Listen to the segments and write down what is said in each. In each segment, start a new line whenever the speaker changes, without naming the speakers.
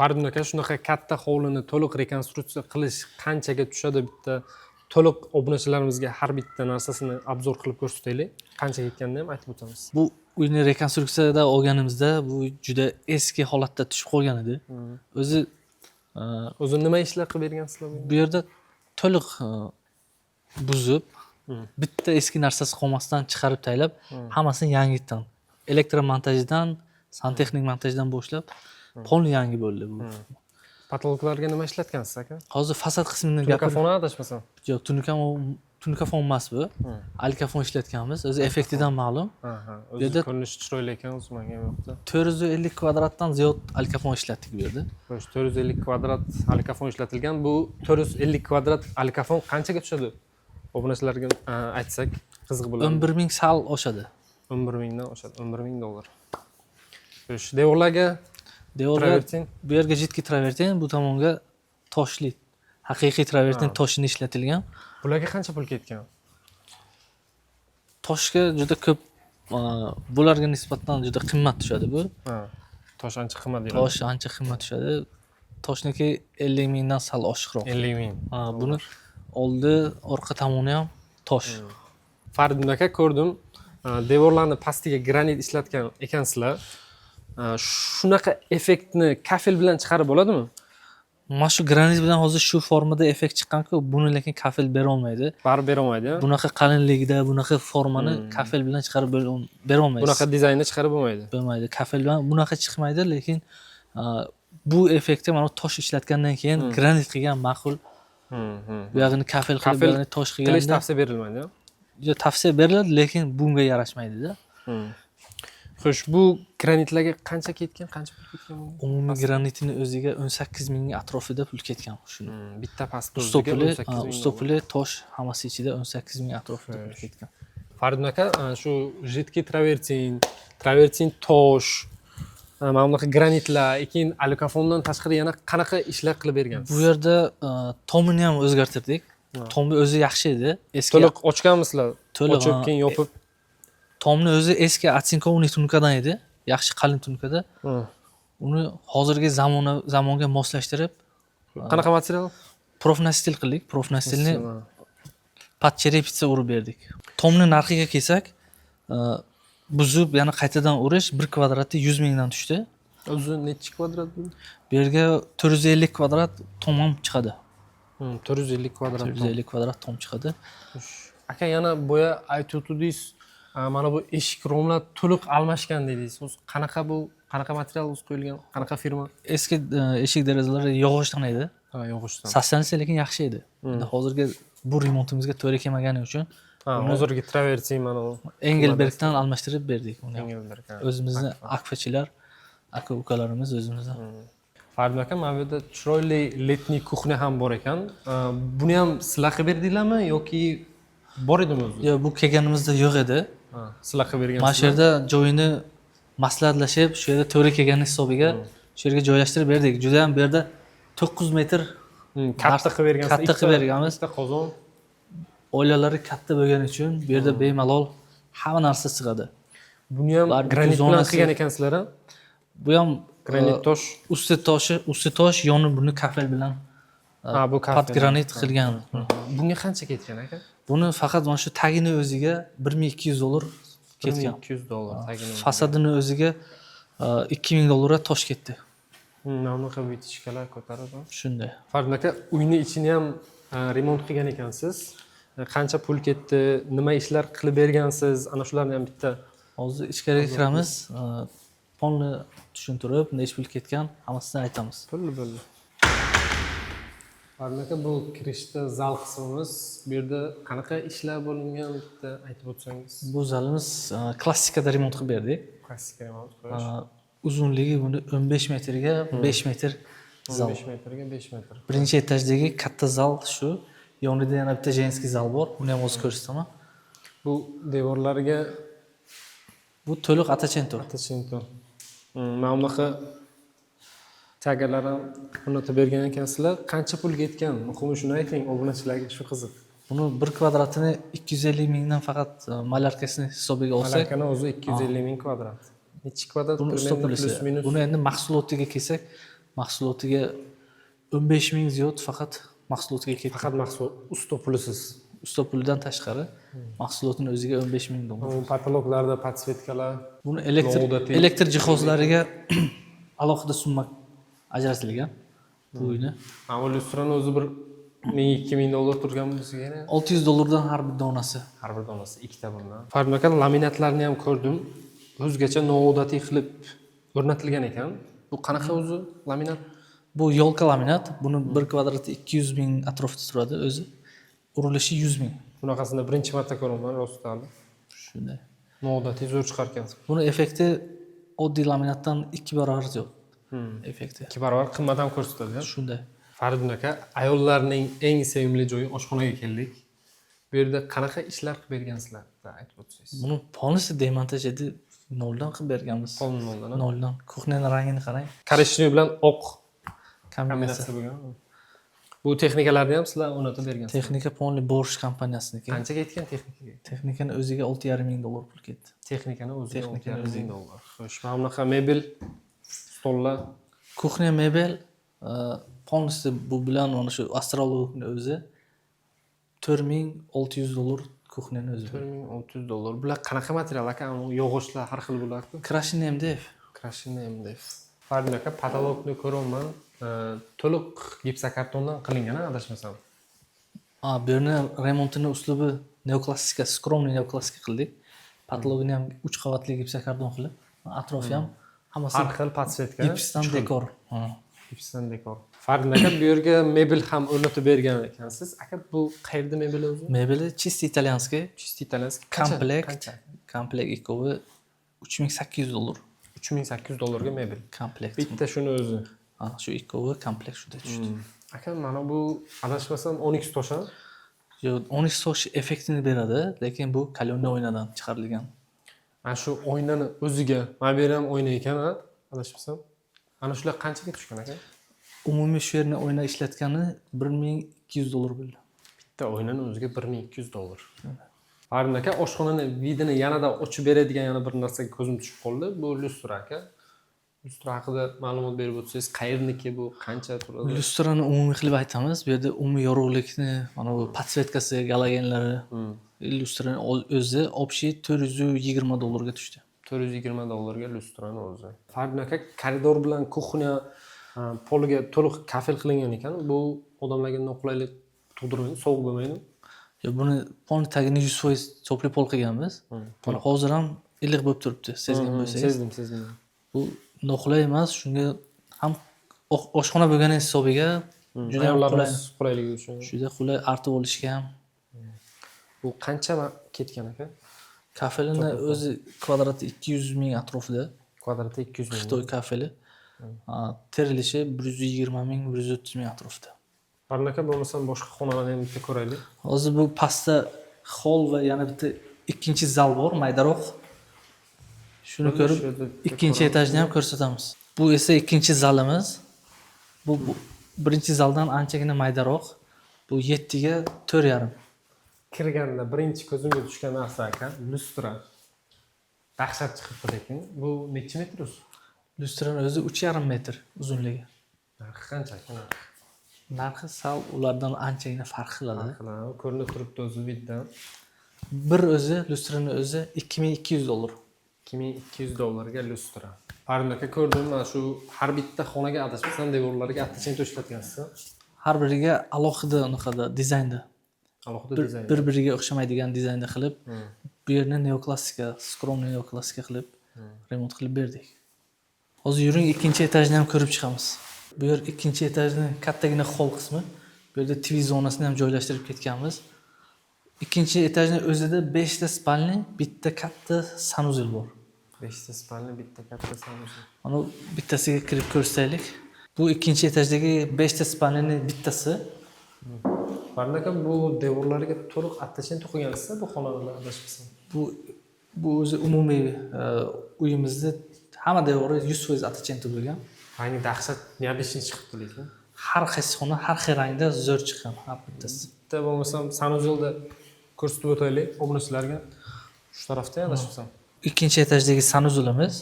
Faridun aka, shunaqa katta hovlini to'liq rekonstruksiya qilish qanchaga tushadi? Bitta to'liq obunachilarimizga har bitta narsasini обзор qilib ko'rsataylik, qancha ketganini ham aytib o'tamiz.
Bu uyni rekonstruksiyada olganimizda bu juda eski holatda tushib qolgan edi. O'zi
O'zi nima ishlar qilib bergansizlar bu?
Bu yerda to'liq buzib, bitta eski narsasi qolmasdan chiqarib tashlab, hammasini yangitdan, elektromontajdan, santexnik montajdan boshlab полный yangi bo'ldi bu.
Потолок larga nima ishlatgansiz, aka?
Hozir fasad qismini gapirib
Tunuka fon, adashmasam.
Yo'q, tunukafon emas bu. Alikafon ishlatganmiz. O'zi effektidan ma'lum.
Ha,
Bu
o'zi
yerda
ko'rinishi chiroyli ekan, o'zi menga ham yoqdi.
450 kvadratdan ziyod alikafon ishlatdik bu yerda.
Xo'sh, 450 kvadrat alikafon ishlatilgan. Bu 450 kvadrat alikafon qanchaga tushadi? Obunachilarga aytsak, qiziq bo'ladi.
11 ming sal oshadi.
11 mingdan oshadi, 11 ming dollar. Xo'sh, devorlarga
Devorga
travertin.
Bu yerga жидкий travertin, bu tomonga toshli, haqiqiy travertin toshini ishlatilgan.
Bularga qancha pul ketgan?
Toshga juda ko'p, bularga nisbatan juda qimmat tushadi bu.
Ha, tosh ancha qimmat deyiladi.
Tosh ancha qimmat tushadi. Toshniki 50 mingdan sal oshiqroq.
50 ming.
Ha, buni oldi, orqa tomoni ham tosh.
Faridun aka, ko'rdim, devorlarni pastiga granit ishlatgan ekansizlar. Shunaqa effektni kafel bilan chiqarib bo'ladimi?
Mana shu granit bilan hozir shu formada effekt chiqqanku, buni lekin kafel berolmaydi.
Baribir berolmaydi, a?
Bunaqa qalinligida bunaqa formani kafel bilan chiqarib berolmaysiz.
Bunaqa dizaynni chiqarib bo'lmaydi.
Bo'lmaydi. Kafel bilan bunaqa chiqmaydi, lekin bu effektni mana bu tosh ishlatgandan keyin granit qilgan ma'qul. Bu yog'ini kafel qilib, bu
Kafel
yog'ini tosh
qilish
qilganda
tavsiya berilmaydi, a?
Yo, tavsiya beriladi, lekin bunga yarashmaydida.
Xo'sh, bu granitlarga qancha ketgan? Qancha pul ketgan bunga?
Umumiy granitini o'ziga 18 mingning atrofida pul ketgan shuni.
Bitta pastni
Usta
o'ziga
puli,
18 ming
usta
dollar.
puli, tosh hammasi ichida 18 ming atrofida pul ketgan.
Faridun aka, shu жидкий travertin, travertin tosh, mana bunaqa granitlar, keyin alukafondan tashqari yana qanaqa ishlar qilib bergansiz?
Bu yerda tomini ham o'zgartirdik. Tomni o'zi yaxshi edi. Eski
To'liq ochganmisizlar?
To'liq,
Ochib,
ha.
keyin yopib.
Tomni o'zi eski оцинкованный tunukadan edi. Yaxshi qalin tunukada. Uni hozirgi zamonga moslashtirib,
Qanaqa material?
Профнастил qildik. Профнастил ni под черепица urib berdik. Tomni narxiga kelsak, buzib yana qaytadan urish bir kvadrati 100 mingdan tushdi.
O'zi nechi kvadrat bu?
Bu yerga 450 kvadrat tom ham chiqadi.
450 kvadrat tom.
450 kvadrat tom chiqadi.
Aka, yana boya aytib o'tdingiz, mana bu eshik romlar to'liq almashgan dedingiz. O'zi qanaqa bu? Qanaqa material o'zi qo'yilgan? Qanaqa firma?
Eski eshik derazalari yog'ochdan edi.
Ha, yog'ochdan.
Состояние lekin yaxshi edi. Endi hozirgi bu remontimizga to'g'ri kelmagani uchun
Ha, hozirgi travertin mana u.
Engelbergdan almashtirib berdik uni ham.
Engelberg, ha.
O'zimizni akfachilar, aka ukalarimiz o'zimizni.
Faridun aka, mana bu yerda chiroyli летний кухня ham bor ekan. Buni ham sizlar qilib berdinglarmi yoki bor edimi o'zi?
Yo'q, bu kelganimizda yo'q edi.
Ha, sizlar qilib bergansizlar.
Mana shu yerda joyini maslahatlashib, shu yerda to'g'ri kelgani hisobiga shu yerga joylashtirib berdik. Juda ham bu yerda 9 metr
Katta qilib bergansiz.
Katta qilib berganmiz.
Ikkita qozon.
Oilalari katta bo'lgani uchun bu yerda bemalol hamma narsa sig'adi.
Buni ham
Barbekyu
granit bilan
zonasi.
qilgan ekansizlar, a?
Bu ham
Granit tosh.
Usti toshi, usti tosh, yoni buni kafel bilan
Ha, bu kafel.
под granit qilgan.
Bunga qancha ketgan, aka?
Buni faqat mana shu tagini o'ziga 1200 dollar ketgan.
1200 dollar tagini o'ziga.
Fasadini o'ziga 2000 dollarga tosh ketdi.
Mana bunaqa вытяжка lar ko'tarib, ha?
Shunday.
Faridun aka, uyni ichini ham remont qilgan ekansiz. Qancha pul ketdi, nima ishlar qilib bergansiz, ana shularni ham bitta
Hozir ichkariga kiramiz, polni tushuntirib, necha pul ketgan, hammasini aytamiz.
Bo'ldi, bo'ldi. Faridun aka, bu kirishda zal qismimiz. Bu yerda qanaqa ishlar bo'lingan, bitta aytib o'tsangiz.
Bu zalimiz klassikada remont qilib berdik.
Klassika remont qo'yish.
Uzunligi buni 15 metrga 5 metr zal.
15 metrga 5 metr.
Birinchi etajdagi katta zal shu. Yonida yana bitta женский zal bor. Uni ham hozir ko'rsataman.
Bu devorlarga
Bu to'liq Ottocento.
Ottocento. Mana bunaqa тяга lar ham o'rnatib bergan ekansizlar. Qancha pul ketgan? Muhimi shuni ayting, obunachilarga shu qiziq.
Buni bir kvadratini 250 mingdan faqat малярка sini hisobiga olsak,
Малярка ni o'zi 250 ming kvadrat. Nechi kvadrat?
Buni usta
Примерно
pulisi.
Плюс минус.
Buni endi mahsulotiga kelsak, Mahsulotiga 15 ming ziyod faqat mahsulotiga ketdi.
Faqat mahsulot, usta pulisiz.
Usta pulidan tashqari mahsulotini o'ziga 15 ming dollar.
Bu потолок larda подсветка lar.
Buni elektr
Noodatiy.
elektr jihozlariga alohida summa ajratilgan bu uyni.
Ha, u lyustrani o'zi bir 1000 2000 dollar turgan bo'lsa kerak.
600 dollardan har bir donasi.
Har bir donasi ikkita bundan. Farid aka, laminatlarni ham ko'rdim. O'zgacha noodatiy qilib o'rnatilgan ekan. Bu qanaqa o'zi laminat?
Bu ёлка laminat. Buni bir kvadrati 200 ming atrofida turadi o'zi. Urilishi 100 ming.
Bunaqasini birinchi marta ko'ryapman rostdan.
Shunday.
Noodatiy zo'r chiqar ekan.
Buni effekti oddiy laminatdan 2 barobar ziyod. Effekti.
2 barobar qimmat ham ko'rsatadi.
Shunday.
Faridun aka, ayollarning eng sevimli joyi oshxonaga keldik. Bu yerda qanaqa ishlar qilib bergansizlar? Aytib o'tsangiz.
Buni полностью демонтаж etib noldan qilib berganmiz.
Полный noldan.
Noldan. Кухня ni rangini qarang.
Коричневый bilan oq
Kombinatsiya.
kombinatsiya bo'lgan. Bu texnikalarni ham sizlar o'rnatib bergansizlar.
Texnika полный Bosch kompaniyasiniki.
Qancha ketgan texnikaga?
Texnikani o'ziga 6,5 ming dollar pul ketdi.
Texnikani o'ziga
Texnikani
6,5 ming
o'ziga.
dollar. Xo'sh, mana bunaqa mebel, stollar.
Кухня mebel полностью bu bilan mana shu astrologni o'zi 4600 dollar кухня ni o'zi.
4600 dollar. Bular qanaqa material aka? Anu yog'ochlar har xil bo'larku.
Крашеный MDF.
Крашеный MDF. Faridun aka, потолок ni ko'ryapman. To'liq gipsokartondan qilingan, adashmasam.
A, bu yerni remontini uslubi neoklassika, скромный neoklassika qildik. Потолок ini ham 3 qavatli gipsokarton qilib, atrofi ham hammasi
Har xil подсветка.
Gipsdan dekor. Ha.
Gipsdan dekor. Faridun aka, bu yerga mebel ham o'rnatib bergan ekansiz. Aka, bu qayerda mebel o'zi?
Mebeli чисто итальянский.
Чисто итальянский. Qancha?
Komplekt.
Qancha?
Komplekt ikkovi 3800 dollar.
3800 dollarga mebel.
Komplekt.
Bitta shuni o'zi.
Ha, shu ikkovi komplekt shunda tushdi.
Aka, mana bu adashmasam oniks tosh, a?
Yo'q, oniks tosh effektini beradi, lekin bu каленый oynadan chiqarilgan.
Ana shu oynani o'ziga, mana bu yer ham oyna ekan, a? Adashmasam. Ana shular qanchaga tushgan, aka?
Umumiy shu yerni oyna ishlatgani 1200 dollar bo'ldi.
Bitta oynani o'ziga 1200 dollar. Faridun aka, oshxonani вид ini yanada ochib beradigan yana bir narsaga ko'zim tushib qoldi. Bu lyustra, aka. Lyustra haqida ma'lumot berib o'tsangiz, qayerniki bu, qancha turadi?
Lyustrani umumiy qilib aytamiz. Bu yerda umumiy yorug'likni, mana bu подсветка si, galogenlari, lyustrani o'zi общий 420 dollarga tushdi.
420 dollarga lyustrani o'zi. Faridun aka, koridor bilan кухня poliga to'liq kafel qilingan ekan. Bu odamlarga noqulaylik tug'dirmaydi, sovuq bo'lmaydimi?
Yo, buni polni tagini 100% тёплый pol qilganmiz. Buni hozir ham iliq bo'lib turibdi, sezgan bo'lsangiz.
Sezdim, sezdim.
Bu noqulay emas, shunga ham oshxona bo'lgani hisobiga juda ham qulay.
Ayollarimiz qulayligi uchun.
Juda qulay, artib olishga ham.
Bu qancha ketgan, aka?
Kafelini o'zi kvadrati 200 ming atrofida.
Kvadrati 200 ming.
Xitoy kafeli. Ha, terilishi 120 ming, 130 ming atrofida.
Faridun aka, bo'lmasam boshqa xonalarni ham bitta ko'raylik.
Hozir bu pastda xoll va yana bitta ikkinchi zal bor, maydaroq. Shuni ko'rib,
Shu yerda bitta
ikkinchi etajni ham ko'rsatamiz. Bu esa ikkinchi zalimiz. Bu birinchi zaldan anchagina maydaroq. Bu 7 ga 4,5.
Kirganda birinchi ko'zimga tushgan narsa, aka, lyustra. Dahshat chiqibdi lekin. Bu nechi metr o'zi?
Lyustrani o'zi 3,5 metr uzunligi.
Narxi qancha, aka? Narxi?
Narxi sal ulardan anchagina farq qiladi.
Narxi ko'rinib turibdi o'zi вид dan.
Bir o'zi lyustrani o'zi 2200 dollar.
2200 dollarga lyustra. Faridun aka, ko'rdim, mana shu har bitta xonaga adashmasam devorlarga оттечение ishlatgansiz.
Har biriga alohida unaqada dizaynda.
Alohida dizayn.
Bir biriga o'xshamaydigan dizaynda qilib, bu yerni neoklassika, скромный neoklassika qilib remont qilib berdik. Hozir yuring, ikkinchi etajni ham ko'rib chiqamiz. Bu yer ikkinchi etajni kattagina xoll qismi. Bu yerda TV zonasini ham joylashtirib ketganmiz. Ikkinchi etajni o'zida 5 ta спальни, bitta katta санузел bor.
5 ta спальни, bitta katta санузел.
Mana bittasiga kirib ko'rsaylik. Bu ikkinchi etajdagi 5 ta спальни ni bittasi.
Faridun aka, bu devorlarga to'liq оттечение to'qigansiz bu xonalarda, adashmasam.
Bu o'zi umumiy uyimizni hamma devori 100% оттечение bo'lgan.
Rangi dahshat необычный chiqibdi lekin.
Har qaysi xona har xil rangda zo'r chiqqan har bittasi.
Bitta bo'lmasam санузел da ko'rsatib o'taylik obunachilarga. Shu tarafda, adashmasam.
Ikkinchi etajdagi санузел imiz.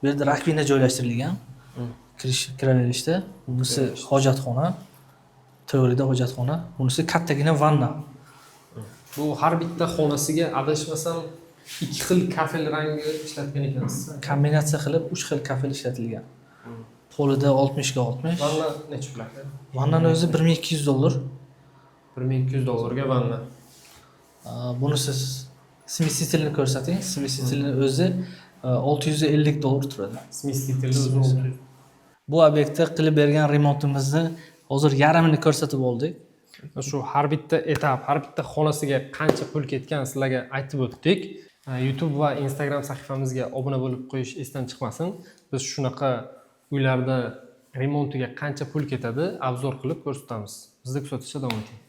Bu yerda раковина joylashtirilgan. Kirish, kiraverishda bunisi hojatxona, teoriyada hojatxona, bunisi kattagina vanna.
Bu har bitta xonasiga, adashmasam, ikki xil kafel rangi ishlatgan ekansiz.
Kombinatsiya qilib uch xil kafel ishlatilgan. Polida 60 ga 60.
Vanna necha pul, aka?
Vannani o'zi 1200 dollar.
1200 dollarga vanna.
Bunisi смеситель ni ko'rsating. Смеситель ni o'zi 650 dollar turadi.
Смеситель o'zi 600.
Bu obyektda qilib bergan remontimizni hozir yarmini ko'rsatib oldik.
Shu har bitta etap, har bitta xonasiga qancha pul ketgan, sizlarga aytib o'tdik. YouTube va Instagram sahifamizga obuna bo'lib qo'yish esdan chiqmasin. Biz shunaqa uylarda remontiga qancha pul ketadi, обзор qilib ko'rsatamiz. Bizni kuzatishda davom eting.